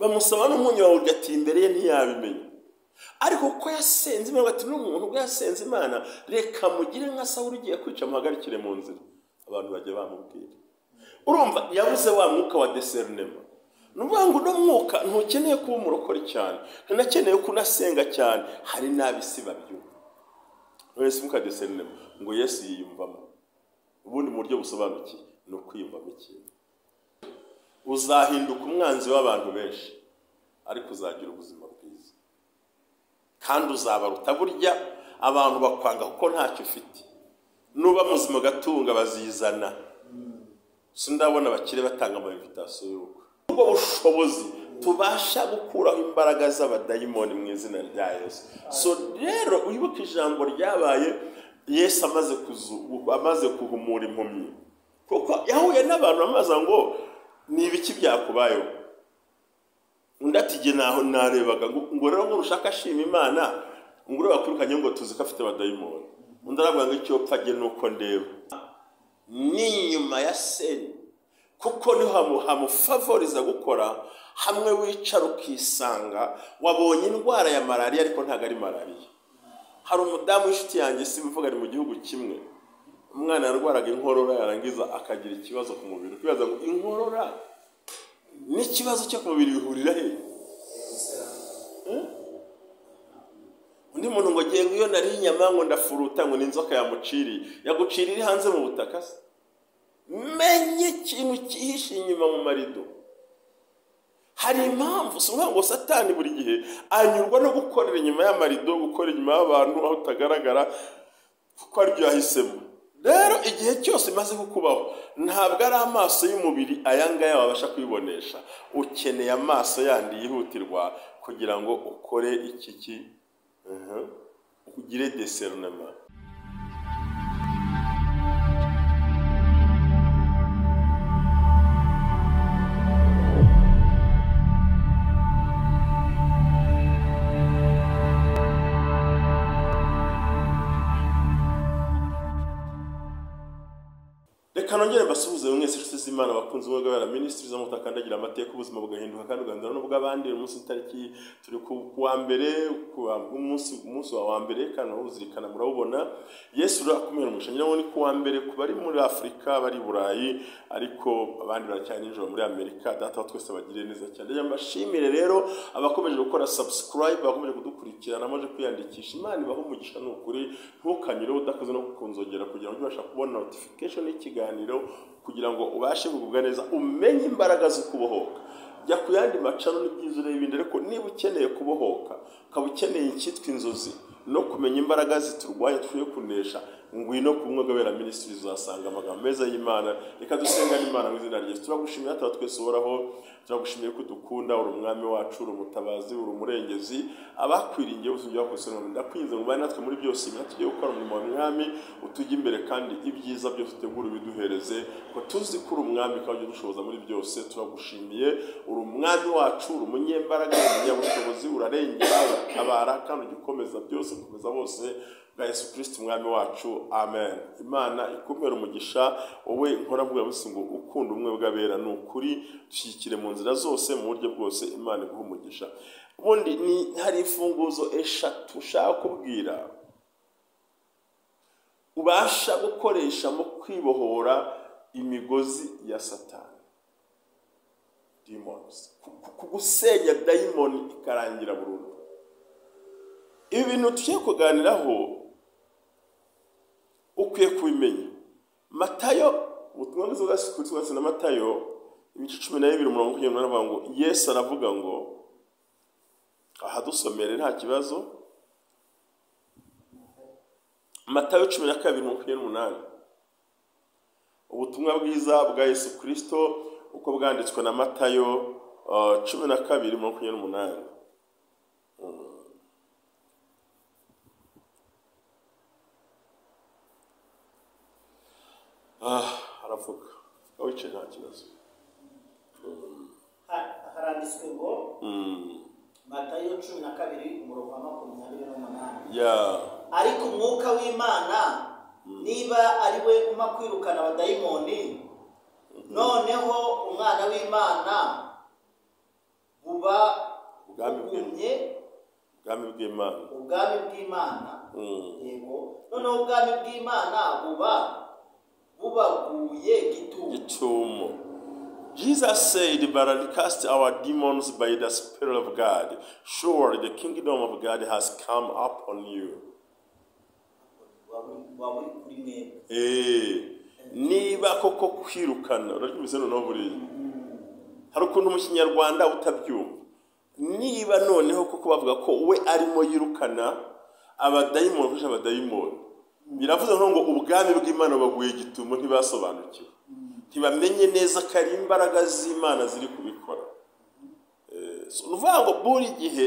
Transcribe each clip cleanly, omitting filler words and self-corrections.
Bamusaba n'umunyu bawurya imbere ye ntiyabimenya. Ariko ko yasenze Imana ati n'umuntu ubwo yasenze Imana reka mugire nka Sawuli ugiye kwica muhagarikire mu nzira. Abantu bajya bamubwira. Urumva yabuze wa mwuka wa discernement. Nuvuga ngo uno mwuka ntukeneye kuba umurokore cyane, ntunakeneye kunasenga cyane, hari n'abisi babyumva. Wese mwuka discernement ngo Yesu yiyumvamo. Ubundi mu buryo busobanukiye ni ukwiyumvamo ikintu. Uzahinduka umwanzi w'abantu benshi ariko uzagira ubuzima bwiza. Kandi uzabaruta burya abantu bakwanga kuko ntacyo ufite. Nuba muzima gatunga bazizana. Sindabona abakire batanga ama invitation y'ubukwe. Ubwo bushobozi tubasha gukuraho imbaraga z'abadayimoni mu izina rya Yesu. So rero uyibuke ijambo ryabaye Yesu amaze kuhumura impumyi. Kuko yahuye n'abantu bamaza ngo ni ibiki byakubayeho. Undi ati jye naho narebaga ngo rero ngo ushaka ashima Imana ngo ureba bakwirukanye ngo tuzi ko afite abadayimoni. Undi aravuga ngo icyo pfa jye nuko ndeba. Ni nyuma ya seni kuko niho hamufavoriza gukora hamwe wicara ukisanga wabonye indwara ya malariya ariko ntabwo ari malariya. Hari umudamu w'inshuti yanjye simvuga ari mu gihugu kimwe, umwana yarwaraga inkorora yarangiza akagira ikibazo ku mubiri. Ukibaza ngo inkorora n'ikibazo cyo ku mubiri bihurira he? Undi muntu ngo agiye ngo iyo nari inyama ngo ndafuruta ngo ni inzoka yamuciriye. Yaguciriye iri hanze mu butaka se? Menye ikintu cyihishe inyuma mu marido. Hari impamvu si ngo Satani buri gihe anyurwa no gukorera inyuma y'amarido, gukora inyuma y'abantu aho utagaragara kuko aribyo yahisemo. Rero igihe cyose imaze kukubaho ntabwo ari amaso y'umubiri aya ngaya wabasha kwibonesha. Ukeneye amaso yandi yihutirwa kugira ngo ukore iki ugire discernement. Reka nongere mbasuhuze mwese inshuti z'Imana bakunze umwuga wa Ministries z'amutakandagira amateka ubuzima bugahinduka kandi ugandana n'ubw'abandi. Uyu munsi tariki turi ku wa mbere, umunsi wa mbere kandi uzirikana murawubona. Yesu urakumira umugisha. Nyirawo ni ku wa mbere ku bari muri Afrika, bari Burayi, ariko abandi baracyari nijoro muri Amerika. Data wa twese bagire neza cyane. Ndabashimire rero abakomeje gukora subscribe, abakomeje kudukurikirana, amaje kwiyandikisha. Imana ibahe umugisha n'ukuri. Ntukanyure udakoze no kukunzogera kugira ngo ubashe kubona notification y'ikiganiro kugira ngo ubashe kugubwa neza umenye imbaraga zo kubohoka. Jya ku yandi macano n'ibyiza urebe ibindi, ariko niba ukeneye kubohoka ukaba ukeneye icyitwa inzozi no kumenya imbaraga ziturwanya twiye kunesha, ngwino ku Mwuka Ministries uzasanga amagambo meza y'Imana. Reka dusengane Imana mu izina rya Yesu. Turagushimira Data twese uhoraho, turagushimiye ko udukunda, uri umwami wacu, uri umutabazi, uri umurengezi, abakwiringiye bose ujya bakosora. Ndakwinze ngo ubane natwe muri byose, imana tugiye gukora umurimo wa mwami, utujye imbere kandi ibyiza byose utegura ubiduhereze, ko tuzi ko uri umwami kandi udushoboza muri byose. Turagushimiye, uri umwami wacu, uri umunyembaraga, uri umunyabushobozi, urarengera, uratabara kandi ugikomeza byose, ukomeza bose bwa Yesu Kristo umwami wacu. Amen. Imana ikumere umugisha wowe nkora mvuga bose ngo ukunda umwe bw'abera ni ukuri, dushyikire mu nzira zose mu buryo bwose. Imana iguhe umugisha. Ubundi ni hari imfunguzo eshatu ushaka kubwira ubasha gukoresha mu kwibohora imigozi ya Satani, demons, kugusenya dayimoni ikarangira burundu. Ibi bintu tugiye kuganiraho ukwiye kubimenya. Matayo, ubutumwa bwiza bwa na Matayo ibice 12 umurongo 28 ngo Yesu aravuga ngo, aha dusomere nta kibazo. Matayo 12:28. Ubutumwa bwiza bwa Yesu Kristo uko bwanditswe na Matayo 12:28. Aravuga wicaye nta kibazo. Haranditswe ngo Matayo 12 umurongo wa 28. Ariko umwuka w'Imana niba ari we uma kwirukana abadayimoni, noneho umwana w'Imana Buba bugumye ubwami bw'Imana. Ubwami bw'Imana. Yego. Noneho ubwami bw'Imana buba bubaguye gitumo. Jesus said, "But I cast our demons by the Spirit of God. Surely the kingdom of God has come upon you." Niba koko kwirukana urabyumvise noneho buriya hari ukuntu mu Kinyarwanda utabyumva. Niba noneho koko bavuga ko we arimo yirukana abadayimoni kurusha abadayimoni, biravuze ngo ubwami bw'Imana baguye gitumo, ntibasobanukiwe, ntibamenye neza ko ari imbaraga z'Imana ziri kubikora. Uvuga ngo buri gihe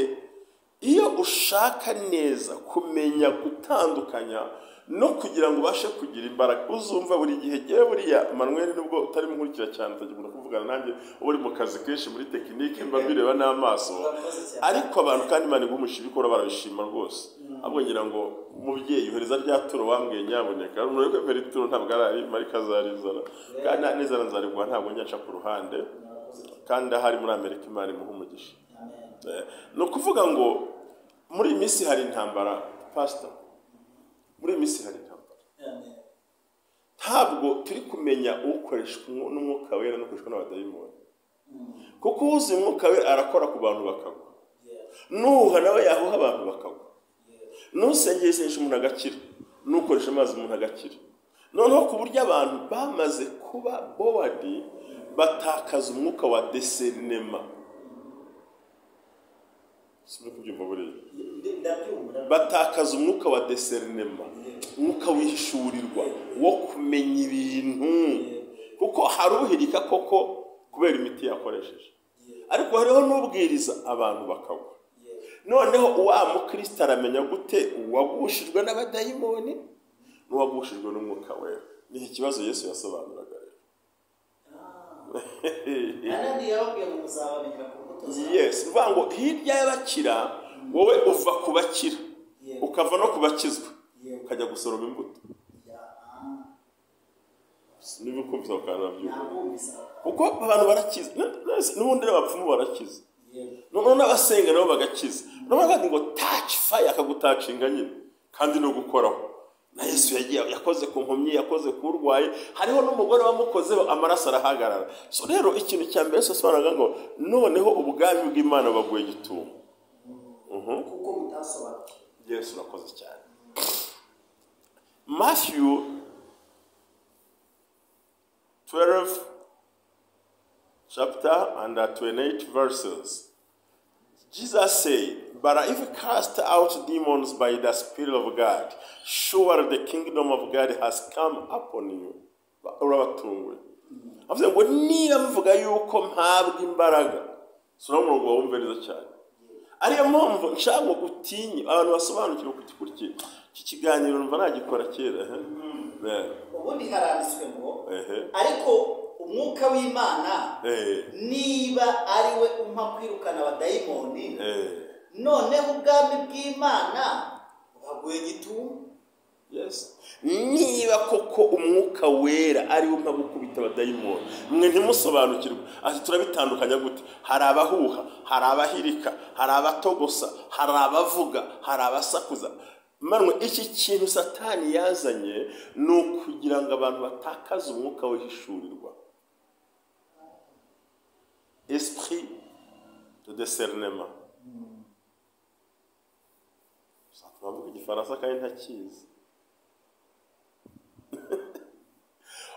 iyo ushaka neza kumenya gutandukanya no kugira ngo ubashe kugira imbaraga, uzumva buri gihe gihe buriya Manuel, nubwo utari munkurikira cyane utagikunda kuvugana nanjye, uba uri mu kazi kenshi muri tekinike mba mbireba n'amaso, ariko abantu kandi Imana igumusha ibikora barabishima rwose. Ahubwo ngira ngo umubyeyi yohereza rya turo wambwiye nyaboneka, umuntu uri kwemera ituro ntabwo arari marika azarizana, kandi nizana nzariguha, ntabwo njya nca ku ruhande, kandi ahari muri Amerika Imana imuha umugisha. Ni ukuvuga ngo muri iyi minsi hari intambara, pastor, muri iyi minsi hari intambara. Ntabwo turi kumenya ukoreshwa n'umwuka wera n'ukoreshwa n'abadayimoni, kuko uzi umwuka wera arakora ku bantu bakagwa, nuha nawe yahuha abantu bakagwa, nusengesha umuntu agakira, nukoresha amazi umuntu agakira. Noneho ku buryo abantu bamaze kuba bored, batakaza umwuka wa discernment. Batakaza umwuka wa discernment, umwuka wihishurirwa wo kumenya ibintu, kuko haruhirika koko kubera imiti yakoresheje, ariko hariho n'ubwiriza abantu bakagwa. Noneho wa mukristo aramenya gute uwagushijwe n'abadayimoni n'uwagushijwe n'umwuka wera? Ni ikibazo Yesu yasobanuraga rero. Yes, uvuga ngo hirya y'abakira wowe uva ku bakira ukava no kubakizwa ukajya gusoroma imbuto. Niba ukumvise ukanabyumva, kuko abantu barakiza, n'ubundi n'abapfumu barakiza, noneho n'abasenga nabo bagakiza, noneho kandi ngo touch fire akagutacinga nyine kandi no gukoraho. Na Yesu yagiye yakoze ku nkomyi, yakoze ku urwaye, hariho n'umugore wamukozeho amaraso arahagarara. So rero ikintu cya mbere Yesu asobanuraga ngo noneho ubwami bw'Imana baguye gitumo kuko mutasobanukiwe. Yesu urakoze cyane. Matthew 12 chapter and 28 verses. Jesus said, "But if you cast out demons by the Spirit of God, surely the kingdom of God has come upon you." Urabatunguye. Avuze ngo niba mvuga yuko mpabwa imbaraga, sura umurongo wumve neza cyane. Ariyo mpamvu nshaka ngo utinye abantu basobanukirwe kuki iki kiganiro numva nagikora kera. Ubundi haranditswe ngo ariko umwuka w'Imana niba ari we umpa kwirukana abadayimoni, noneho ubwami bw'Imana bubaguye gitumo. Yes. Niba koko umwuka wera ari we umpa gukubita abadayimoni, mwe ntimusobanukirwe. Ati turabitandukanya gute? Hari abahuha, hari abahirika, hari abatogosa, hari abavuga, hari abasakuza. Manwe iki kintu Satani yazanye ni ukugira ngo abantu batakaze umwuka w'ihishurirwa, esprit de discernement. Bavuga igifaransa kandi ntakizi.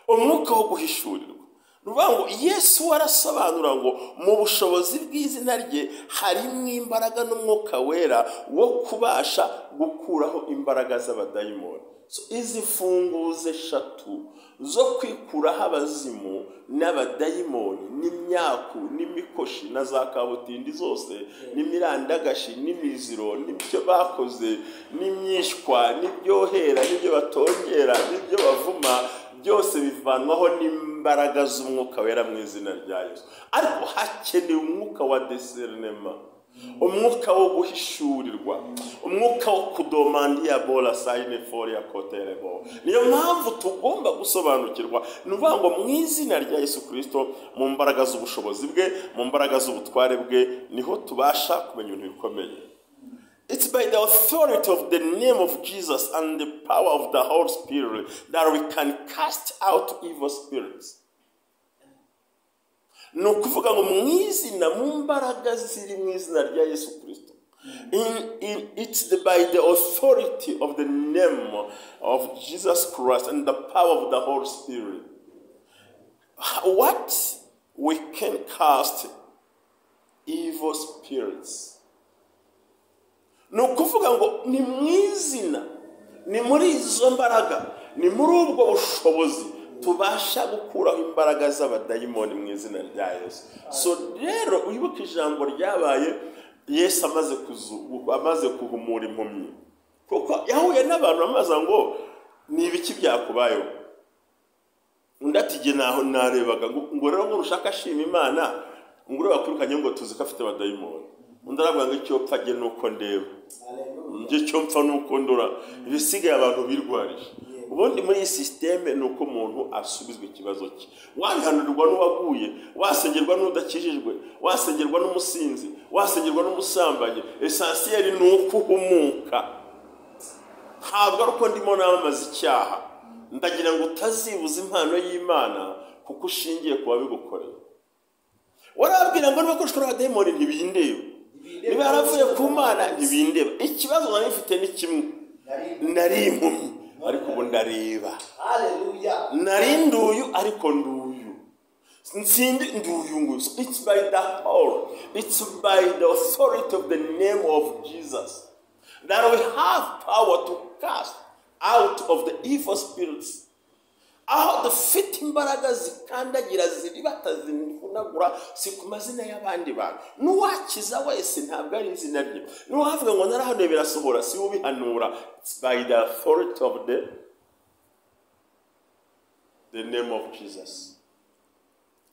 Umwuka wo guhishurirwa. Nuvuga ngo Yesu arasobanura ngo mu bushobozi bw'izina rye harimo imbaraga n'umwuka wera wo kubasha gukuraho imbaraga z'abadayimoni. So izi funguzo eshatu zo kwikuraho abazimu n'abadayimoni n'imyaku n'imikoshi na za kabutindi zose n'imirandagashi n'imiziro n'ibyo bakoze n'imyishwa n'ibyohera n'ibyo batongera n'ibyo bavuma, byose bivanwaho n'imbaraga z'umwuka wera mu izina rya Yesu. Ariko hakenewe umwuka wa discernment. Umwuka wo guhishurirwa, umwuka wo kudomandia bola sayine foria koterebo. Niyo mpamvu tugomba gusobanukirwa, ni ukuvuga ngo mu izina rya Yesu Kristo, mu mbaraga z'ubushobozi bwe, mu mbaraga z'ubutware bwe, niho tubasha kumenya ibintu bikomeye. It's by the authority of the name of Jesus and the power of the Holy Spirit that we can cast out evil spirits. Ni ukuvuga ngo mu izina, mu mbaraga ziri mu izina rya Yesu Kristo. It's by the authority of the name of Jesus Christ and the power of the Holy Spirit. What we can cast evil spirits. Ni ukuvuga ngo ni mu izina, ni muri izo mbaraga, ni muri ubwo bushobozi tubasha gukuraho imbaraga z'abadayimoni mu izina rya Yesu. So rero wibuke ijambo ryabaye Yesu amaze guhumura impumyi, kuko yahuye n'abantu bamaze ngo ni ibiki byakubayeho. Undi ati jye naho narebaga ngo rero ngo ushaka ashima Imana, ngo ureba bakurukanye ngo tuzi ko afite abadayimoni. Undi aravuga ngo icyo pfa jye nuko ndeba, njye icyo mpfa nuko ndora, ibisigaye abantu birwarije. Ubundi muri iyi système ni uko umuntu asubizwa ikibazo cye. Wabihanurwa n'uwaguye, wasengerwa n'udakijijwe, wasengerwa n'umusinzi, wasengerwa n'umusambanyi, essentiel ni uko uhumuka. Ntabwo ari uko ndimo namamaza icyaha, ndagira ngo utazibuza impano y'Imana kuko ushingiye ku wabigukoreye. Warabwira ngo niba akoreshwa n'abadayimoni ntibindeba, niba yaravuye ku Mana ntibindeba. Ikibazo nari mfite ni kimwe, nari impumyi ariko ubu ndareba. Haleluya. Nari nduyu ariko nduyu, nsindi nduyu nguyu. It's by the power, it's by the authority of the name of Jesus that we have power to cast out of the evil spirits. Aho dufite imbaraga zikandagira, ziribata, zivunagura, si ku mazina y'abandi bantu. N'uwakiza wese ntabwo ari izina rye. N'uwavuga ngo narahanuye birasohora, si we ubihanura. It's by the authority of the name of Jesus.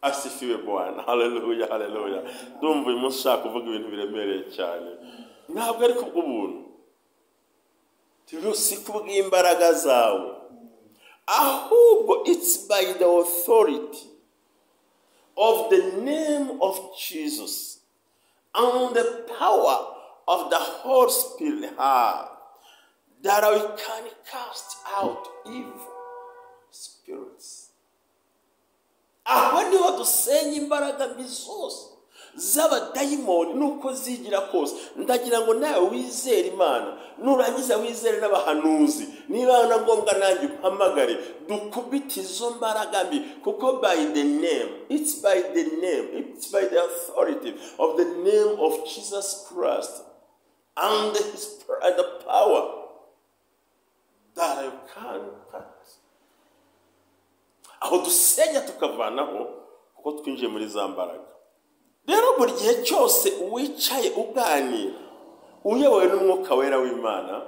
Asifiwe Bwana. Haleluya, haleluya. Ndumva uyu munsi ushaka kuvuga ibintu biremereye cyane. Ntabwo ari kubw'ubuntu, si kubw'imbaraga zawe, ahubwo it's by the authority of the name of Jesus and the power of the Holy Spirit that we can cast out evil spirits. Aho niho dusenya imbaraga mbi zose z'abadayimoni nuko zigira kose. Ndagira ngo nawe wizere Imana, nurangiza wizere n'abahanuzi, niba na ngombwa nanjye umpamagare dukubite izo mbaraga mbi, kuko by the name, it's by the name, it's by the authority of the name of Jesus Christ and his and the power that you can cut. Aho dusenya tukavanaho kuko twinjiye muri za mbaraga. Rero buri gihe cyose wicaye uganira uyobowe n'umwuka wera w'Imana,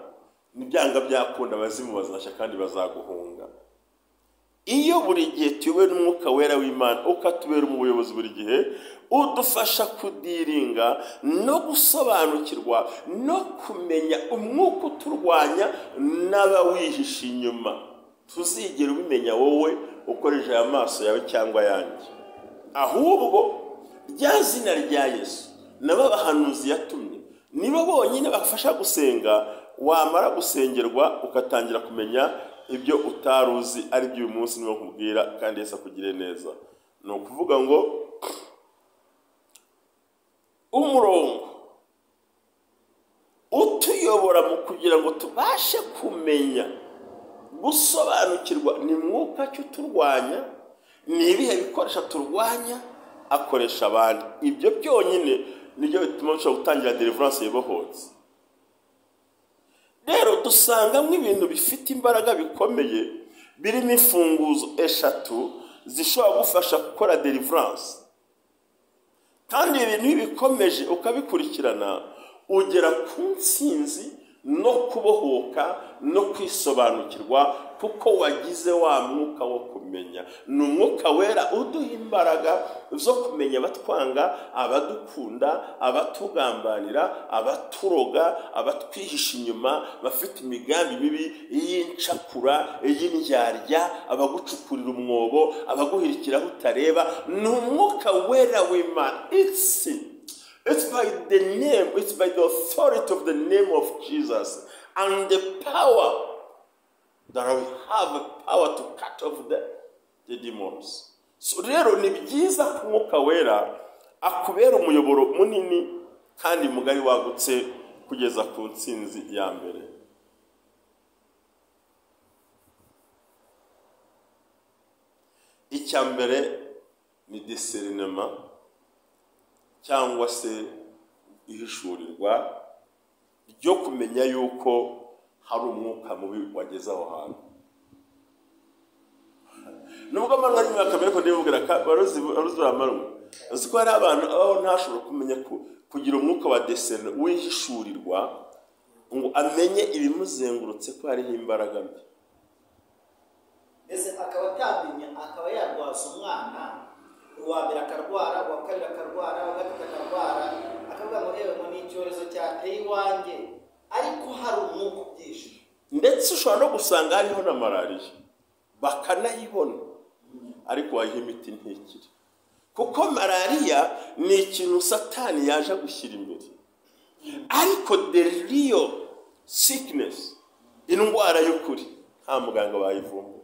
nibyanga byakunda abazimu bazashya kandi bazaguhunga. Iyo buri gihe tuyobowe n'umwuka wera w'Imana, ukatubera umuyobozi buri gihe, udufasha kudiringa no gusobanukirwa no kumenya umwuka uturwanya n'abawihisha inyuma. Tuzigera ubimenya wowe ukoresheje aya maso yawe cyangwa yanjye, ahubwo rya zina rya Yesu nabo abahanuzi yatumye nibo bonyine bafasha gusenga. Wamara gusengerwa ugatangira kumenya ibyo utaruzi, ari byo uyu munsi niwo nkubwira, kandi Yesu akugire neza. Ni ukuvuga ngo umurongo utuyobora mu kugira ngo tubashe kumenya gusobanukirwa ni mwuka cyo turwanya, ni ibihe bikoresha turwanya, akoresha abandi. Ibyo byonyine nibyo bituma dushobora gutangira deliverance yibohotse. Rero dusangamo ibintu bifite imbaraga bikomeye, birimo imfunguzo eshatu zishobora gufasha gukora deliverance. Kandi ibi bintu iyo ubikomeje ukabikurikirana, ugera ku ntsinzi no kubohoka no kwisobanukirwa, kuko wagize wa mwuka wo kumenya. Ni umwuka wera uduha imbaraga zo kumenya abatwanga, abadukunda, abatugambanira, abaturoga, abatwihisha inyuma, bafite imigambi mibi y'incakura, y'indyarya, abagucukurira umwobo, abaguhirikiraho utareba. Ni umwuka wera w'Imana. It's by the name, it's by the authority of the name of Jesus and the power that we have a power to cut off the demons. So rero ni byiza ko umwuka wera akubera umuyoboro munini kandi mugari wagutse kugeza ku ntsinzi ya mbere. Icya mbere ni discernment, cyangwa se ihishurirwa ryo kumenya yuko hari umwuka mubi wageze aho hantu. Nubwo amanywa ari mwaka mbere ko ndibubwira ka baruzi amarwa, uzi ko hari abantu aho ntashobora kumenya kugira umwuka wa discernment wihishurirwa ngo amenye ibimuzengurutse ko hariho imbaraga mbi. Ese akaba atamenya, akaba yarwaza umwana uwa mbere akarwara, uwa kabiri akarwara, uwa gatatu akarwara, akavuga ngo yewe ngo ni icyorezo cyateye iwanjye, ariko hari umwuka ubyishe. Ndetse ushobora no gusanga hariho na malariya bakanayibona, ariko wayiha imiti ntikire, kuko malariya ni ikintu Satani yaje gushyira imbere. Ariko the real sickness, indwara y'ukuri, nta muganga wayivumbura.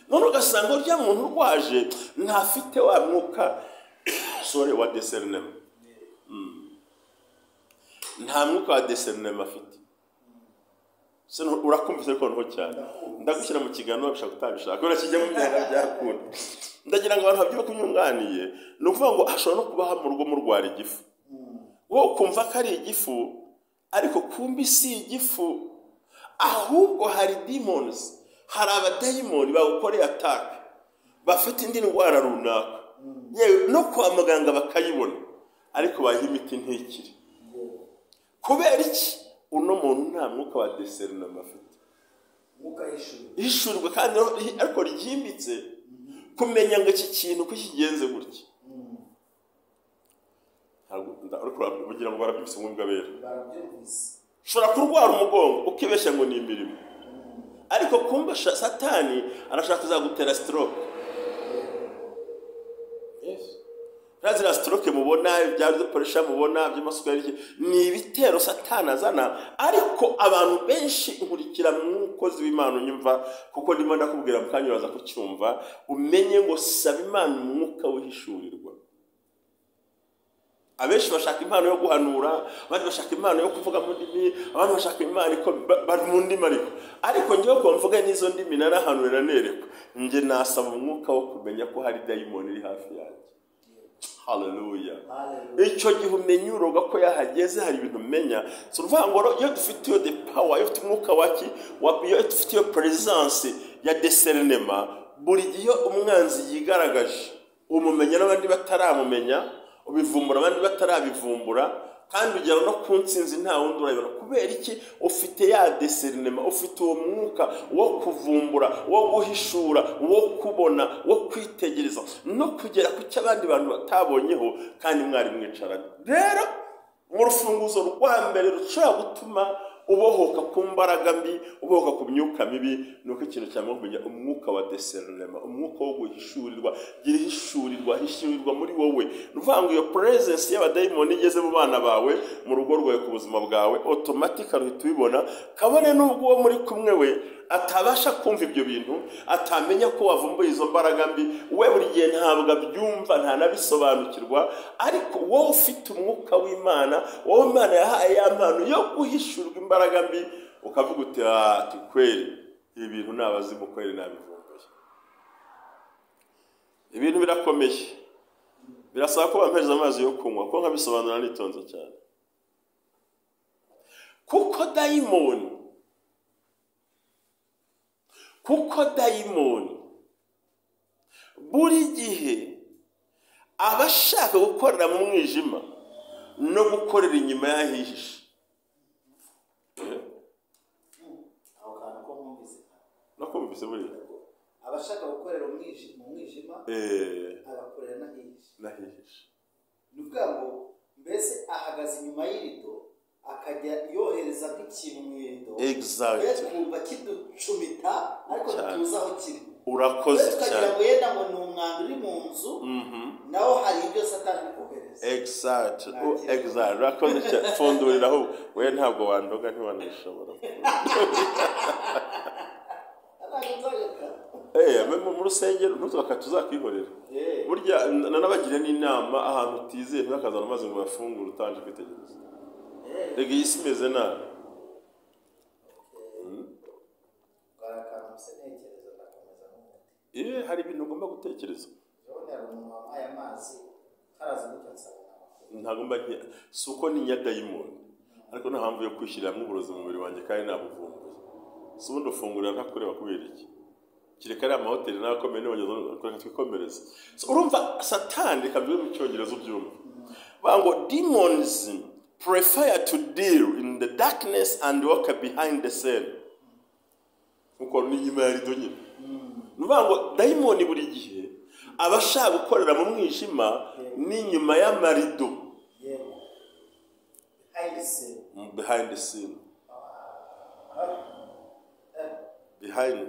None ugasanga urya muntu urwaje ntafite wa mwuka sore wa discernment. Nta mwuka wa discernment afite. Urakumvise ariko noneho cyane ndagushyira mu kiganiro wabishaka utabishaka, urakijya mu myanya byakunda. Ndagira ngo abantu babyuke kunyunganiye. Ni ukuvuga ngo hashobora no kuba mu rugo murwara igifu, wowe ukumva ko ari igifu, ariko kumbi si igifu, ahubwo hari demons, hari abadayimoni bagukoreye attack, bafite indi ndwara runaka, yewe no kwa muganga bakayibona, ariko bayiha imiti ntikire. Kubera iki? Uno muntu nta mwuka wa discernment afite, ishurirwa kandi ariko ryimbitse, kumenya ngo iki kintu ko kigenze gutya. Kugira ngo barabyumvise mwumva bera. Ushobora kurwara umugongo ukibeshya ngo ni imirimo, ariko kumba Satani arashaka kuzagutera stroke. Ziriya stroke mubona, ibya pressure mubona, by'amasukari, ni ibitero Satani azana. Ariko abantu benshi nkurikira mwukozi w'Imana unyumva, kuko ndimo ndakubwira mu kanya uraza kucyumva, umenye ngo saba Imana umwuka wihishurirwa. Abenshi bashaka impano yo guhanura, abandi bashaka impano yo kuvuga mu ndimi, abandi bashaka impano bari mu ndimi, ariko njyewe ko mvuga n'izo ndimi narahanura nerekwa, njye nasaba umwuka wo kumenya ko hari dayimoni iri hafi yanjye. Hallelujah. Icyo gihe umenya uroga ko yahageze, hari ibintu umenya. So uvuga ngo iyo dufite iyo the power, iyo dufite umwuka waki, iyo dufite iyo presence ya discernment, buri gihe umwanzi yigaragaje umumenya n'abandi bataramumenya, ubivumbura abandi batarabivumbura, kandi ugera no ku ntsinzi nta wundi urayibona. Kubera iki? Ufite ya discernment, ufite uwo mwuka wo kuvumbura, wo guhishura, wo kubona, wo kwitegereza no kugera ku cyo abandi bantu batabonyeho kandi mwari mwicaranye. Rero mu rufunguzo rwa mbere rushobora gutuma ubohoka ku mbaraga mbi, ubohoka ku myuka mibi, nuko ikintu cyangwa kumenya umwuka wa discernment, umwuka wo guhishurirwa. Gira ihishurirwa, hishurirwa muri wowe. Nuvuga ngo iyo presence y'abadayimoni igeze mu bana bawe, mu rugo rwawe, ku buzima bwawe, automatically uhita ubibona, kabone n'ubwo uwo muri kumwe we atabasha kumva ibyo bintu, atamenya ko wavumbuye izo mbaraga mbi, we buri gihe ntabwo abyumva, ntanabisobanukirwa. Ariko wowe ufite umwuka w'Imana, wowe Imana yahaye ya mpano yo guhishurwa imbaraga mbi, ukavuga uti ati kweri ibi bintu nabazimu kweri nabivumbuye. Ibintu birakomeye, birasaba ko bampereza amazi yo kunywa, kuko nkabisobanura nitonze cyane. Kuko dayimoni buri gihe aba ashaka gukorera mu mwijima no gukorera inyuma y'ahihishe. Nakumvise buriya. Abashaka gukorera mu mwijima agakorera n'ahihishe. Ni ukuvuga ngo mbese ahagaze inyuma y'irido, akajya yohereza nk'ikintu mu irido. Exactly. Twumva kiducumita ariko tuzi aho kiri. Urakoze cyane. Tukagira ngo yenda ngo ni umwanda uri mu nzu, naho hari ibyo Satani ari kohereza. Exactly. Exactly. Urakoze cyane. Pfundurira ahubwo. We ntabwo wandoga, ntiwanishobora. Mu rusengero ntuzaka tuzakwihorera. Burya nanabagira n'inama, ahantu utizeye ntibakazana amazi ngo bafungure utanje kwitegereza. Rega iyi si imeze nabi. Hari ibintu ugomba gutekereza. Ntabwo mba si uko ni nyadayimoni, ariko nta mpamvu yo kwishyiramo uburozi mu mubiri wanjye kandi nabuvumbuye. Si ubundi ufungurira ntakureba kubera iki? Kereka ari amahoteli n'abakomeye n'abanyarwanda twikomereza. Urumva Satani, reka mbibe mu Cyongereza ubyumve. Bavuga ngo demons prefer to deal in the darkness and work behind the scene. Nkuko ni nyuma ya rido nyine. Ni ukuvuga ngo dayimoni buri gihe aba ashaka gukorera mu mwijima n'inyuma y'amarido. Behind the scene. Behind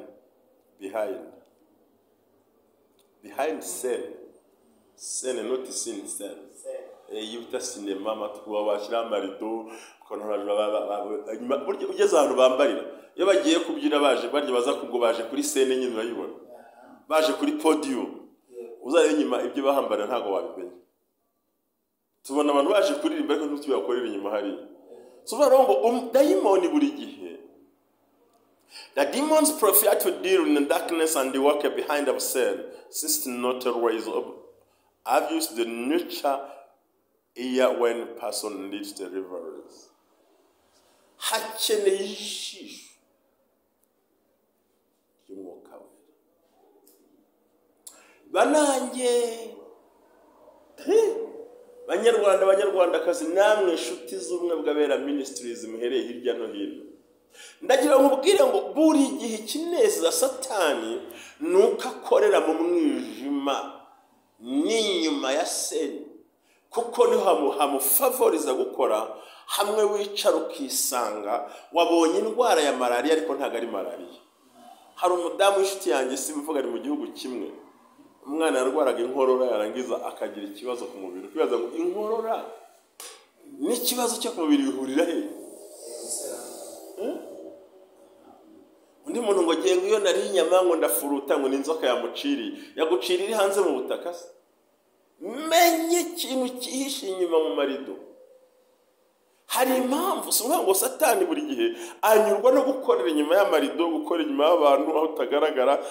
scene. Scene, not scene, scene. Iyo uta sinema amatwi bashyira amarido, ugeze ahantu bambarira iyo bagiye kubyina baje barya baza kubwo baje kuri scene nyine urayibona, baje kuri podium, uzareba inyuma ibyo bahambara ntabwo wabimenya. Tubona abantu baje kuririmba ariko ntitubakorera inyuma hariya. So ngo dayimoni buri gihe, the demons prefer to deal in the darkness and the work behind the scene, since not always obvious the nature here when person needs deliverance. Hakeneye ijisho ry'umwuka wera. Banange Banyarwanda, Banyarwandakazi, namwe inshuti z'ubumwe bw'abera ministries muhereye hirya no hino, ndagira ngo mubwire ngo buri gihe ikinezeza Satani nuko akorera mu mwijima n'inyuma ya seni, kuko niho hamufavoriza gukora. Hamwe wicara ukisanga wabonye indwara ya malariya ariko ntabwo ari malariya. Hari umudamu w'inshuti yanjye, simvuga, ari mu gihugu kimwe, umwana yarwaraga inkorora yarangiza akagira ikibazo ku mubiri. Ukibaza ngo inkorora n'ikibazo cyo ku mubiri bihurira he? Undi muntu ngo ngiye iyo nari inyama ngo ndafuruta ngo ni inzoka yamuciriye. Yaguciriye iri hanze mu butaka se? Menye ikintu cyihishe inyuma mu marido. Hari impamvu si ukuvuga ngo Satani buri gihe anyurwa no gukorera inyuma y'amarido, gukora inyuma y'abantu aho utagaragara,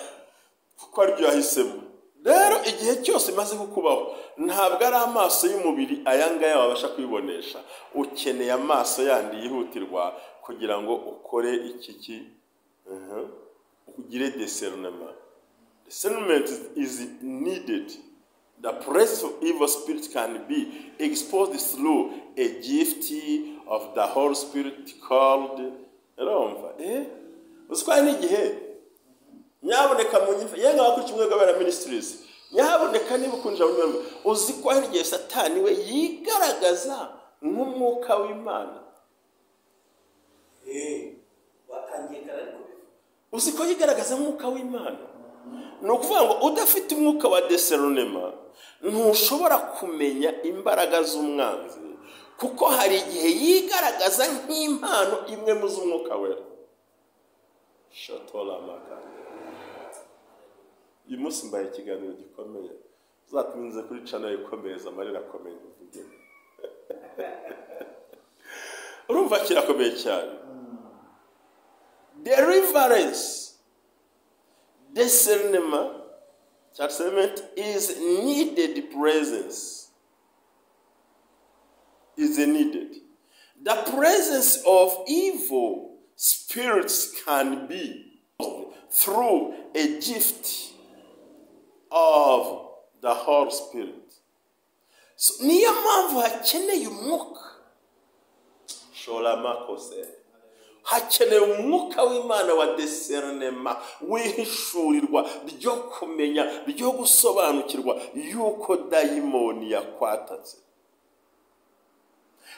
kuko aribyo yahisemo. Rero igihe cyose imaze kukubaho ntabwo ari amaso y'umubiri aya ngaya wabasha kwibonesha, ukeneye amaso yandi yihutirwa kugira ngo ukore iki ugire discernment. Discernment is needed. The presence of evil spirit can be exposed through a gift of the Holy Spirit called. Urumva uziko n'igihe nyaboneka mu nyimfa yenga bakuri kimwe gabera ministries, nyaboneka niba ukunje abanyamwe, uzi ko hari igihe Satani we yigaragaza nk'umwuka w'Imana. Watangiye kare ariko uzi ko yigaragaza nk'umwuka w'Imana. Ni ukuvuga ngo udafite umwuka wa discernment ntushobora kumenya imbaraga z'umwanzi, kuko hari igihe yigaragaza nk'impano imwe mu z'umwuka wera. Shotola makande. Uyu munsi mbaye ikiganiro gikomeye, uzatuminze kuri channel ikomeza amarira akomeye mvuge. Urumva kirakomeye cyane. Deliverance, discernment is needed. Presence is needed. The presence of evil spirits can be through a gift of the Holy Spirit. So, niyo mpamvu hakeneye umwuka. Shola makose. Hakenewe umwuka w'Imana wa discernement, wihishurirwa ryo kumenya, ryo gusobanukirwa yuko dayimoni yakwatatse,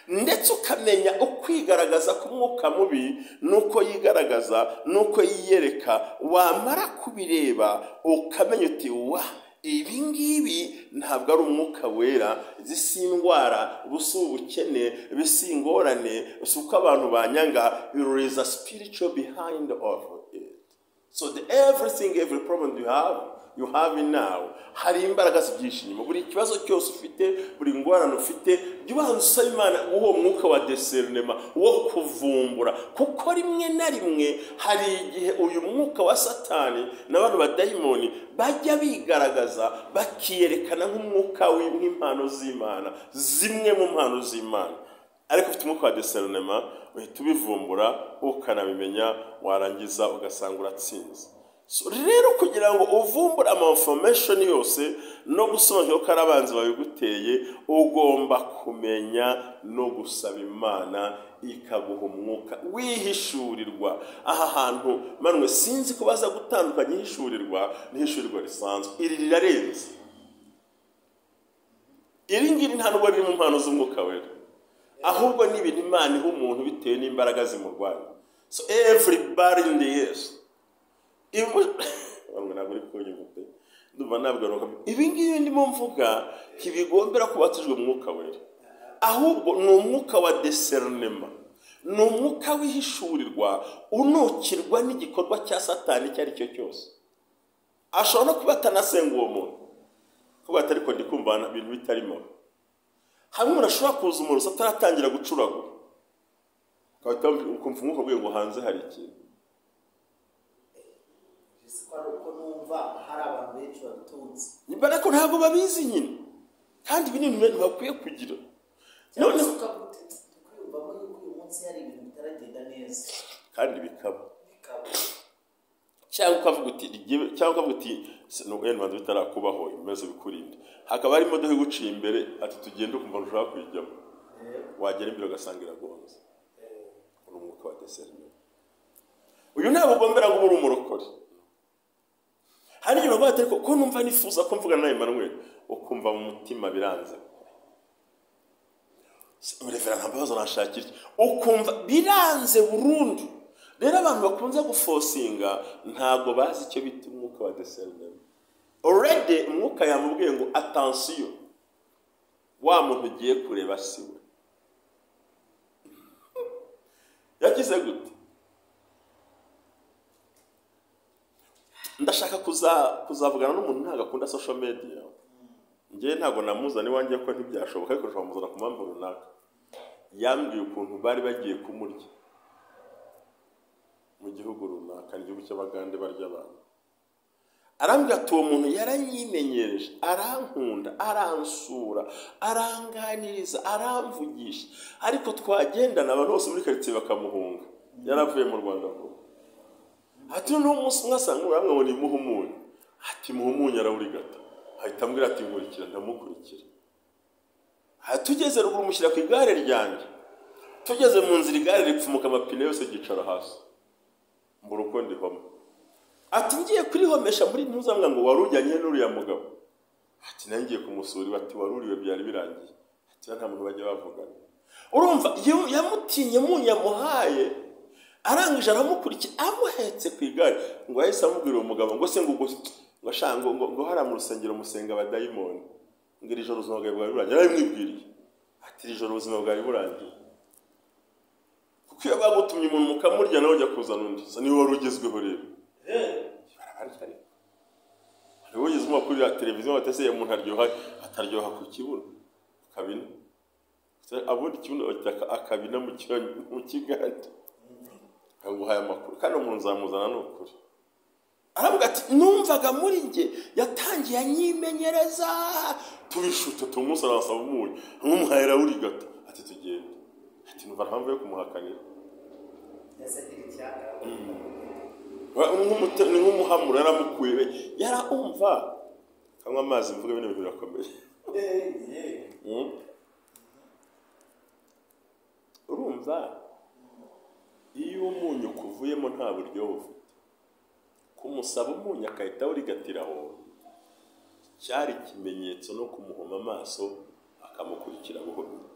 ndetse ukamenya ukwigaragaza k'umwuka mubi nuko yigaragaza nuko yiyereka. Wamara kubireba ukamenya uti wa ibi ngibi ntabwo ari umwuka wera, izi si indwara, ubu si ubukene, ibi si ingorane, si uko abantu banyanga. There is a spiritual behind of it. So the everything, every problem you have it now, hari imbaraga zibyinshi inyuma. Buri kibazo cyose ufite, buri ngorane ufite, jya ubanza usaba Imana uwo mwuka wa discernement wo kuvumbura, kuko rimwe na rimwe hari igihe uyu mwuka wa Satani n'abantu badayimoni bajya bigaragaza, bakiyerekana nk'umwuka nk'impano z'Imana, zimwe mu mpano z'Imana. Ariko ufite umwuka wa discernement, uhita ubivumbura, ukanabimenya, warangiza ugasanga uratsinze. So, rero kugira ngo uvumbure ama information yose no gusobanukirwa ko ari abanzi babiguteye, ugomba kumenya no gusaba Imana ikaguha umwuka wihishurirwa. Aha hantu manwe sinzi ko baza gutandukanya ihishurirwa n'ihishurirwa risanzwe. Iri rirarenze, iri ngiri nta nubwo riri mu mpano z'umwuka wera, ahubwo ni ibintu Imana iha umuntu bitewe n'imbaraga zimurwanya. So everybody in the years, ntabwo uri kunyumva pe, ndumva nabwo ibi ngibi ndimo mvuga ntibigombera ko batijwe umwuka wera, ahubwo ni umwuka wa discernement, ni umwuka w'ihishurirwa unukirwa n'igikorwa cya Satani icyo ari cyo cyose. Ashobora no kuba atanasenga uwo muntu, kuba atari ko ndi kumva ibintu bitarimo hamwe. Umuntu ashobora kuza, umuntu ataratangira gucuragura, ukumva umwuka ubwiye ngo hanze hari ikintu. Ko ari uko numva hari abantu benshi babitunze. Ariko ntabwo babizi nyine, kandi ibi ni ibintu bakwiye kugira. Cyangwa se ukavuga uti kwiyumvamo yuko uyu munsi hari ibintu bitaragenda neza. Kandi bikaba. Bikaba. Cyangwa ukavuga uti wenda bitarakubaho, ibibazo bikurinde, hakaba hari imodoka iguciye imbere, ati tugende, ukumva ntushaka kuyijyamo, wagera imbere ugasanga iragonze. Uri umwuka wa discernement. Uyu ntabwo ugombera ngo ube uri umurokore. Hari igihe bavuga ati ariko ko numva nifuza ko mvugana na Emmanuel, ukumva mu mutima biranze. Révérend, nta mbabazi nashakira iki? Ukumva biranze burundu. Rero abantu bakunze guforcinga ntabwo bazi icyo bita umwuka wa discernement. Already umwuka yamubwiye ngo attention, wa muntu ugiye kureba si we. Yagize gute? Ndashaka kuzavugana n'umuntu ntabwo akunda social media. Njyewe ntabwo namuzana iwanjye ko ntibyashoboka, ariko nshobora kumuzana ku mpamvu runaka. Yambwiye ukuntu bari bagiye kumurya mu gihugu runaka, ni igihugu cy'Abagande barya abantu. Arambwira ati uwo muntu yaranyimenyereje, arankunda, aransura, aranganiriza, aramvugisha, ariko twagendana abantu bose muri karitsiye bakamuhunga. Yaravuye mu Rwanda vuba. Ati noneho umunsi umwe asanga uramwe ngo nimuhe umunyu, ati muhe umunyu, arawurigata, ahita ambwira ati nkurikira. Ndamukurikira. Tugeze ruguru mushyira ku igare ryanjye, tugeze mu nzira igare ripfumuka amapine yose, ryicara hasi, mbura uko ndihoma. Ati ngiye kurihomesha muri ntuzamwa ngo wari ujyanye n'uriya mugabo? Ati nanjye ngiye kumusura. Ati waruriwe, byari birangiye. Ati nta muntu bajya bavugana. Urumva yamutinye munyamuhaye, arangije aramukurikira amuhetse ku igare. Ngo yahise amubwira uwo mugabo ngo se ngo ngo ashaka ngo ngo hariya mu rusengero musenga abadayimoni, ngo iri joro ubuzima bwawe bwari burangiye. Yarabimwibwiriye, ati iri joro ubuzima bwawe burangiye, kuko iyo bagutumye umuntu mukamurya, nawe ujya kuzana undi niwe wari ugezweho. Rero barabarya, ariko hari ugeze nko kuri televiziyo batese umuntu aryoha ataryoha ku kibuno akabina, abundi ikibuno akabina mu kigande. Aguhaye amakuru kandi umuntu nzamuzana ni ukuri. Aravuga ati numvaga muri njye yatangiye anyimenyereza, tubishuta tumunsi, arasaba umunyu, nk'umuhaye arawurigata, ati tugende, ati numva nta mpamvu yo kumuhakanira. Ni nk'umuhamuro yaramukuye, yaraumva kanywa amazi. Mvuga bino bintu birakomeye. Urumva Iyo umunyu kuvuyemo nta buryohe ufite, kumusaba umunyu akahita awurigatira aho, cyari ikimenyetso no kumuhoma amaso akamukurikira buhumyi,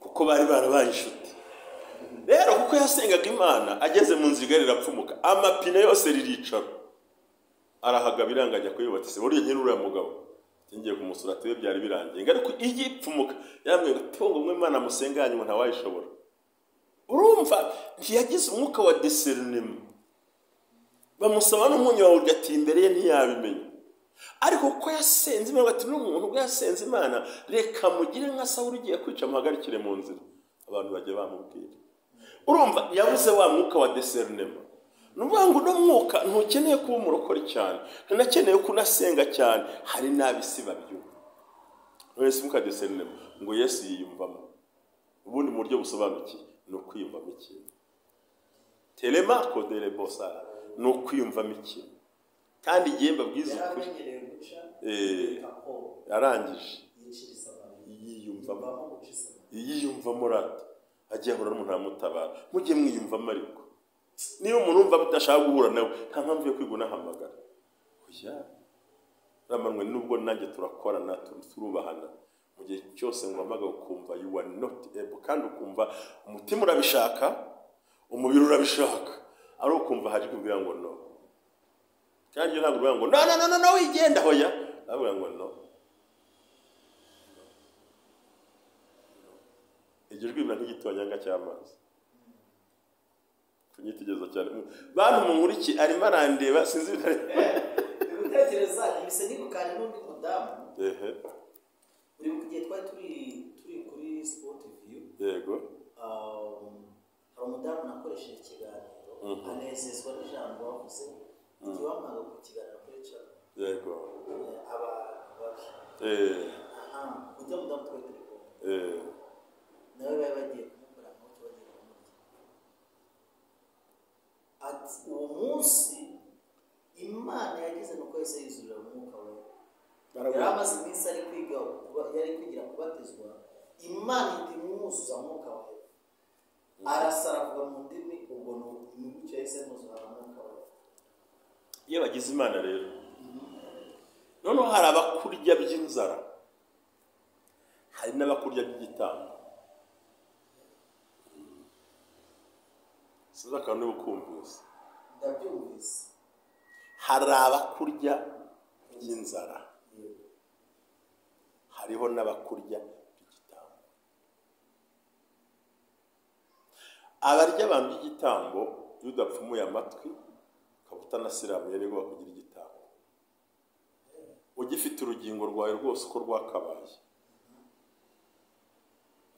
kuko bari barabaye inshuti. Rero kuko yasengaga Imana, ageze mu nzira igare rirapfumuka, amapine yose riricara, arahagaba iranga ajya kuyubatse. Buriya nyine uriya mugabo ngiye kumusura ati byari birangiye, ariko igipfumuka yarambwiye ngo tungo umwe Imana musenganye ngo ntawayishobora. Urumva ntiyagize umwuka wa discernment, bamusaba n'umunyu wawe ugati imbere ye ntiyabimenya. Ariko kuko yasenze Imana, ati n'umuntu ubwo yasenze Imana, reka mugire nka Sawuli ugiye kwica muhagarikire mu nzira, abantu bajya bamubwira. Urumva yabuze wa mwuka wa discernment. Nuvuga ngo uno mwuka ntukeneye kuba umurokore cyane, ntunakeneye kunasenga cyane, hari n'abisi babyumva. Wese mwuka discernment ngo Yesu yiyumvamo. Ubundi mu buryo busobanukiye ni ukwiyumvamo ikintu. Telema kodere bosa ni ukwiyumvamo ikintu. Kandi igihe mbabwiza ukuri arangije yiyumvamo rata agiye ahura n'umuntu amutabara. Mujye mwiyumvamo, ariko niba umuntu wumva udashaka guhura nawe nta mpamvu yo kwiga unahamagara. Oya ramanwe, nubwo nanjye turakorana turubahana, mu gihe cyose nguhamagara ukumva you are not able, kandi ukumva umutima urabishaka, umubiri urabishaka, ari ukumva haje kubwira ngo no. Kandi ntabwo uvuga ngo no no no no wigenda, hoya avuga ngo no. Iryo jwi biba nk'igitonyanga cy'amazi kunyitegereza cyane. Bantu munkuriki arimo arandeba sinzi bitari gutekereza imise nibukanye n'undi mudamu. Ehe, uri mu gihe twari turi kuri Sport View. Yego, hari umudamu nakoresheje ikiganiro anezezwa n'ijambo wavuze igihe wamuhaga ku kiganiro kuri channel. Yego, aba babi aha ujya mudamu twari turi kumwe nawe bari bagiye kumukora nk'uko bagiye kumurya. Ati uwo munsi Imana yagize nuko yahise yuzurira umwuka we. Yari amaze iminsi ari kwiga, yari kwigira kubatizwa, Imana ihita imwuzuza umwuka we, arasara avuga mu ndimi. Ubwo ni gutyo yahise amwuzuza umwuka we. Iyo bagize Imana rero, noneho hari abakurya by'inzara, hari n'abakurya by'igitambo. Sinzi akantu niba ukumvise. Ndabyumvise. Hari abakurya by'inzara, hariho n'abakurya by'igitambo. Abarya abantu by'igitambo, iyo udapfumuye amatwi ukaba utanasiramuye nibwo bakugira igitambo, ugifite urugingo rwawe rwose uko rwakabaye.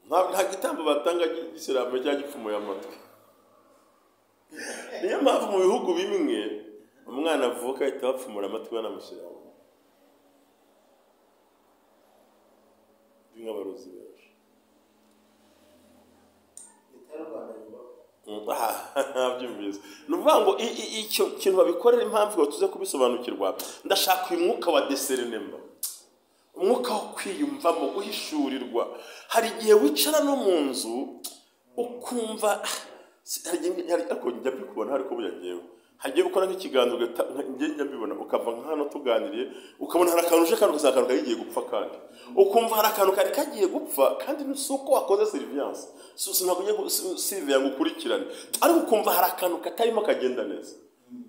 Nta gitambo batanga gisiramuye cyangwa gipfumuye amatwi. Niyo mpamvu mu bihugu bimwe umwana avuka ahita bapfumura amatwi banamushyiramo nk'abarozi benshi. Byumvise. Ni ukuvuga ngo icyo kintu babikorera impamvu ngo tuze kubisobanukirwa. Ndashaka uyu mwuka wa discernment, umwuka wo kwiyumvamo, guhishurirwa. Hari igihe wicara no mu nzu ukumva, ariko njya mbikubona, ariko burya ngewe hagiye gukora nk'ikiganiro njya mbibona, ukava nka hano tuganiriye ukabona hari akantu uje kandi ugasanga akantu kagiye gupfa, kandi ukumva hari akantu kari kagiye gupfa, kandi si uko wakoze surveillance, ntabwo ugiye surveiller ngo ukurikirane, ariko ukumva hari akantu katarimo kagenda neza,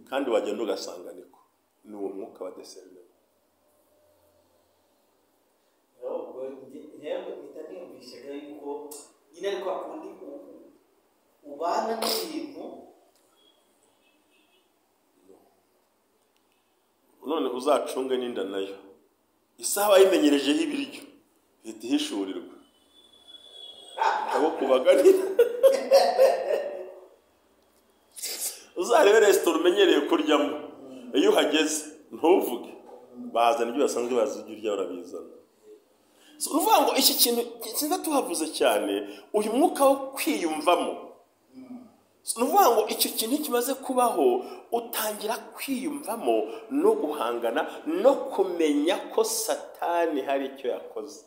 kandi wagenda ugasanga niko ni uwo mwuka wa discernment. Nyine ariko akundi ubana n'ibintu. None uzacunge n'inda nayo, isaha bayimenyerejeho ibiryo ihita ihishurirwa abo kubaganira. Uzarebe resitora umenyereye kuryamo, iyo uhageze ntuvuge, bazana ibyo basanzwe bazi ibyo urya barabizana. Uvuga ngo iki kintu kiza tuhavuze cyane, uyu mwuka wo kwiyumvamo. Nuvuga ngo icyo kintu kimaze kubaho, utangira kwiyumvamo no guhangana no kumenya ko Satani hari icyo yakoze.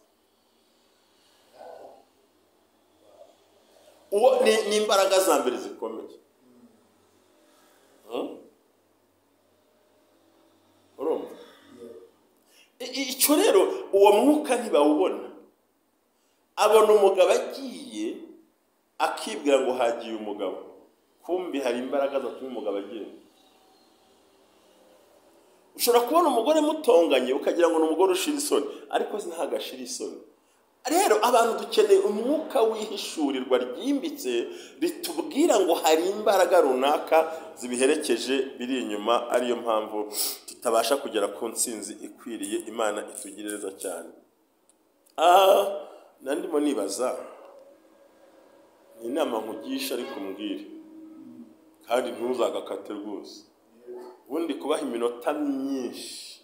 Uwo ni imbaraga za mbere zikomeye. Urumva icyo rero, uwo mwuka ntibawubona. Abona umugabo agiye akibwira ngo hagiye umugabo, kumbi hari imbaraga zatuma umugabo agenda. Ushobora kubona umugore mutonganye ukagira ngo ni umugore ushira isoni, ariko ntabwo ashira isoni. Rero abantu dukeneye umwuka w'ihishurirwa ryimbitse ritubwira ngo hari imbaraga runaka zibiherekeje biri inyuma, ariyo mpamvu tutabasha kugera ku ntsinzi ikwiriye. Imana itugireza cyane. Nandimo nibaza, ni inama nkugisha ariko umbwire kandi ntuzagakate rwose. Ubundi kubaha iminota myinshi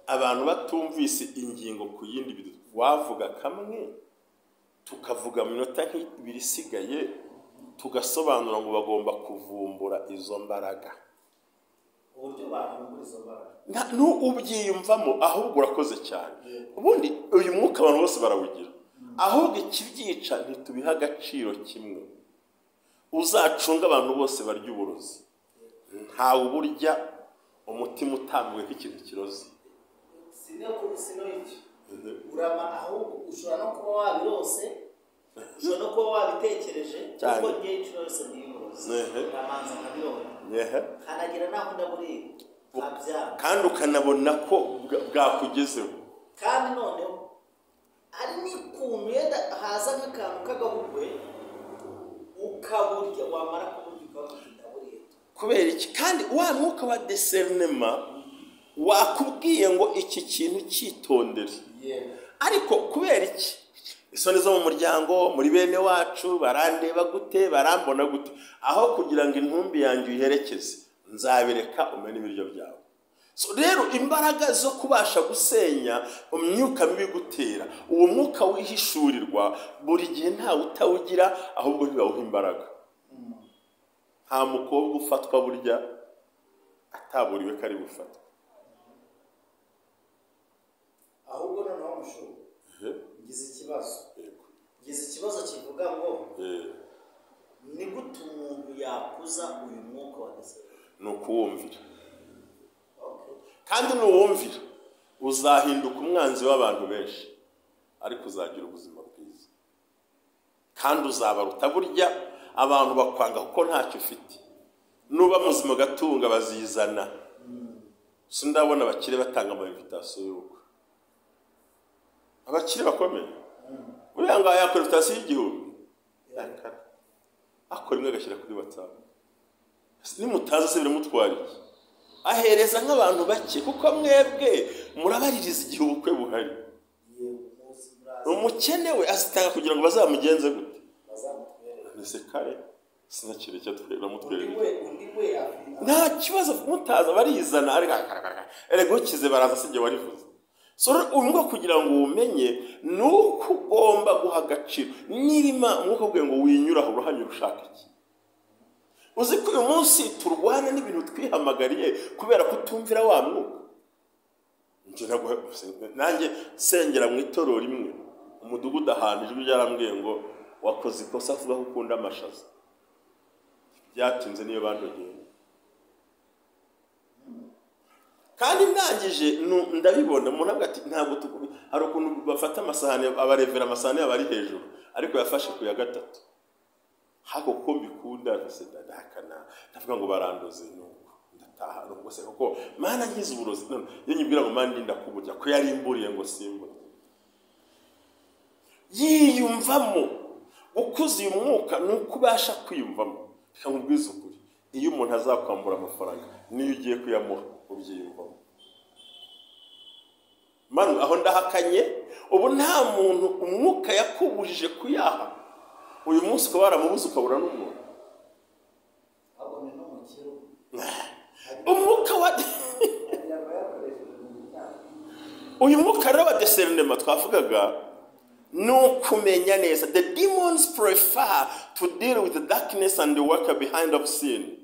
abantu batumvise ingingo ku yindi, wavuga kamwe tukavuga mu minota nk'ibiri isigaye, tugasobanura ngo bagomba kuvumbura izo mbaraga. Uburyo bavumbura izo mbaraga Ubyiyumvamo, ahubwo urakoze cyane. Ubundi uyu mwuka abantu bose barawugira, ahubwo ikibyica ntitubiha agaciro kimwe. Uzacunga abantu bose barya uburozi, ntawe uburya umutima utambuwe nk'ikintu kiroze. Sino icyo urama, ahubwo ushobora no kuba wabirose, ushobora no kuba wabitekereje, kuko ngewe inshuro yose niyuroze ndamanza nkabirota, nkanagira n'aho ndaburiye nkabyanga, kandi ukanabona ko bwakugezeho. Kandi noneho hari n'ukuntu yenda haza nk'akantu k'agahugwe ukaburya, wamara kuburya ukaburya ndaburiye. Kubera iki? Kandi wa mwuka wa discernement wakubwiye ngo iki kintu cyitondere, ariko kubera iki? Isoni zo mu muryango, muri bene wacu, barandeba gute, barambona gute? Aho kugira ngo intumbi yanjye uyiherekeze, nzabireka umene ibiryo byawe. So rero imbaraga zo kubasha gusenya imyuka mibi gutera, uwo mwuka wihishurirwa buri gihe ntawe utawugira, ahubwo ntibawuha imbaraga. Nta mukobwa ufatwa burya ataburiwe ko ari bufatwe. Ahubwo noneho mushubu ngize ikibazo, ngize ikibazo kivuga ngo ni gute umuntu yakuza uyu mwuka wa discernement? Ni ukuwumvira, kandi nuwumvira uzahinduka umwanzi w'abantu benshi, ariko uzagira ubuzima bwiza kandi uzabaruta. Burya abantu bakwanga kuko ntacyo ufite, nuba muzima gatunga bazizana. Sindabona abakire batanga ama invitation y'ubukwe, abakire bakomeye uriya ngaho yakora invitation y'1000, akora imwe agashyira kuri WhatsApp. Nimutaza se biramutwara iki? Ahereza nk'abantu bake, kuko mwebwe murabaririza igihe ubukwe buhari. Umukene we azitanga kugira ngo bazamugenze gute? Ese kare sinakire icyo twera. Nta kibazo mutaza barizana, ariko erega ukize baraza, sijye warivuze. So umwuka kugira ngo umenye ni uko ugomba guha agaciro. Niba umwuka ubwiye ngo winyuraho, urahanyura ushaka iki? Uzi ko uyu munsi turwana n'ibintu twihamagariye kubera kutumvira wa mwuka. Nanjye sengera mu itorero rimwe, umudugudu ahantu, ijwi ryarambwiye ngo wakoze ikosa avuga ko ukunda amashaza. Byatinze niyo bandogeye, kandi ndangije ndabibona. Umuntu avuga ati ntabwo hari ukuntu bafata amasahani, abarevera amasahani yabo ari hejuru, ariko yafashe ku ya gatatu. Hako kuko mbikunda ndahakana, ndavuga ngo barandoze, nuko ndataha. Nuko se kuko Mana nkize uburozi, none iyo nyibwira ngo Mana ndinda kuburya ko yarimburiye ngo simbure. Yiyumvamo gukuza uyu mwuka ni uko ubasha kwiyumvamo. Reka nkubwize ukuri, iyo umuntu azakwambura amafaranga niyo ugiye kuyamuha ubyiyumvamo. Manu aho ndahakanye, ubu nta muntu umwuka yakubujije kuyaha, uyu munsi ukaba waramubuze ukabura n'umuntu. Umwuka wa uyu mwuka rero wa discernement twavugaga ni ukumenya neza. The demons prefer to deal with the darkness and the worker behind of sin,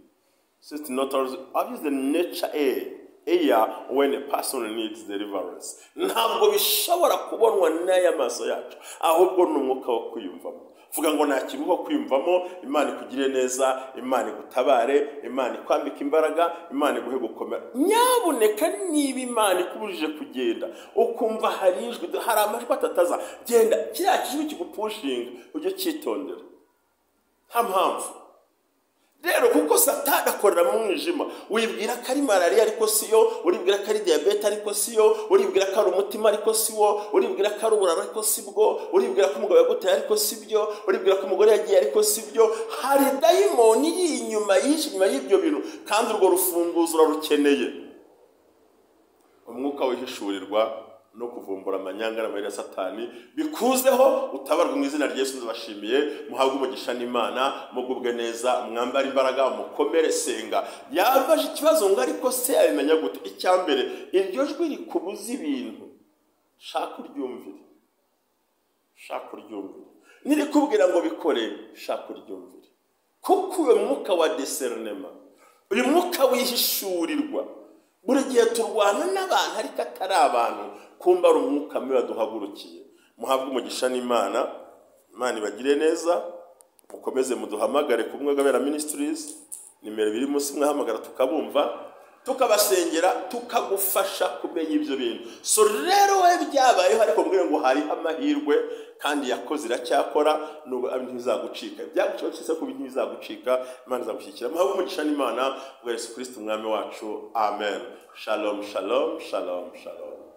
so it's not obvious the nature air when a person needs deliverance. Ntabwo bishobora kubonwa n'aya maso yacu, ahubwo ni umwuka wo kwiyumvamo. Vuga ngo nta kwiyumvamo. Imana ikugire neza, Imana igutabare, Imana ikwambika imbaraga, Imana iguhe gukomera. Nyabuneka niba Imana ikubujije kugenda ukumva hari ijwi, hari amajwi atataza, genda. Kiriya kijwi kigupushinga ujye cyitondera, nta mpamvu rero, kuko Satani akorera mu mwijima. Wibwira ko ari malariya ariko siyo, uribwira ko ari diyabete ariko siyo, uribwira ko ari umutima ariko si wo, uribwira ko ari uburara ariko si bwo, uribwira ko umugabo yaguteye ariko si byo, uribwira ko umugore yagiye ariko si byo. Hari dayimoni iri inyuma yishe inyuma y'ibyo bintu, kandi urwo rufunguzo urarukeneye. Umwuka wihishurirwa no kuvumbura amanyanga n'amayeri ya Satani bikuzeho, utabarwa mu izina rya Yesu. Ndabashimiye, muhabwe umugisha n'Imana, mugubwe neza, mwambare imbaraga, mukomere, senga. Yambaje ikibazo ngo ariko se abimenya gute? Icya mbere, iryo jwi rikubuza ibintu, shaka uryumvire, shaka uryumvire. Nirikubwira ngo bikore, shaka uryumvire, kuko uyu mwuka wa discernement, uyu mwuka wihishurirwa, buri gihe turwana n'abantu ariko atari abantu, kumba ari umwuka mubi waduhagurukiye. Muhabwe umugisha n'Imana, Imana ibagire neza, mukomeze muduhamagare ku Mwuka Ministries, nimero biri munsi, mwahamagara tukabumva, tukabasengera, tukagufasha kumenya ibyo bintu. So rero we byabayeho, ariko mbwira ngo hari amahirwe, kandi yakoze iracyakora, nubwo ntibizagucika, ibyagucika ku bintu ntibizagucika, Imana izagushyigikira. Muhabwe umugisha n'Imana bwa Yesu Kristo umwami wacu. Amen. Shalom, shalom, shalom, shalom.